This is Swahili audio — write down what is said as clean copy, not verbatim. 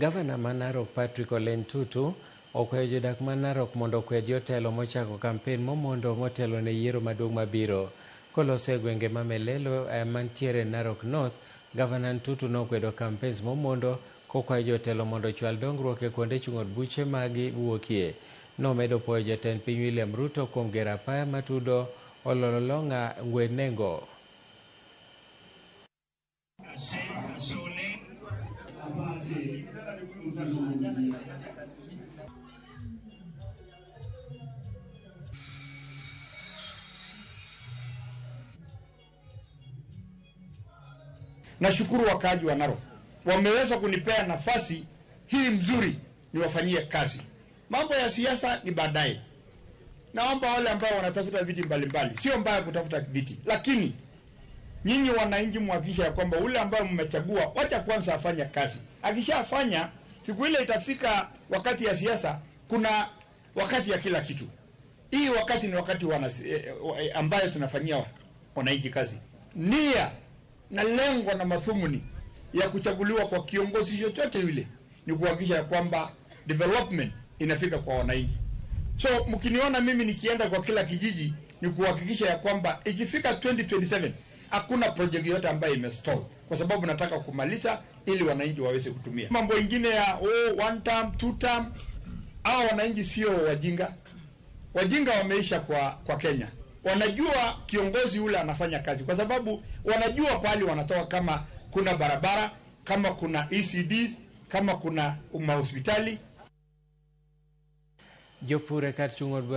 Gavana ma Narok Patrick Ole Ntutu okwayo jodak ma Narok mondo okwed jotelo mochako kampen momondo motelo ne yiero maduong' mabiro. Koloso e gwenge ma Melelo mantiere Narok North, Gavana Ntutu nokwedo campaigns momondo kokwayo jotelo mondo ochwal dongruok e kuonde chung' od buche magi wuokie. Nomedo puoyo jatend piny William Ruto kuom gero apaya matudo Olololong'a Ngwenengo. Nashukuru wakaaji wa Narok wameweza kunipea nafasi hii mzuri niwafanyie kazi. Mambo ya siasa ni baadaye. Naomba wale ambao wanatafuta viti mbalimbali, sio mbaya kutafuta viti, lakini nyinyi wananchi mhakikishe ya kwamba ule ambaye mmechagua, wacha kwanza afanye kazi. Akishafanya, siku ile itafika wakati ya siasa, kuna wakati ya kila kitu. Hii wakati ni wakati ambayo tunafanyia wananchi kazi. Nia na lengo na madhumuni ya kuchaguliwa kwa kiongozi yochote yule ni kuhakikisha kwamba development inafika kwa wananchi. So mkiniona mimi nikienda kwa kila kijiji ni kuhakikisha ya kwamba ikifika 2027 hakuna project yote ambayo imestall, kwa sababu nataka kumaliza ili wananchi waweze kutumia. Mambo ingine ya one term, two term, hao wananchi sio wajinga. Wajinga wameisha kwa Kenya. Wanajua kiongozi yule anafanya kazi, kwa sababu wanajua pahali wanatoka, kama kuna barabara, kama kuna ECDs, kama kuna mahospitali. Jopur e kar chung' od bura.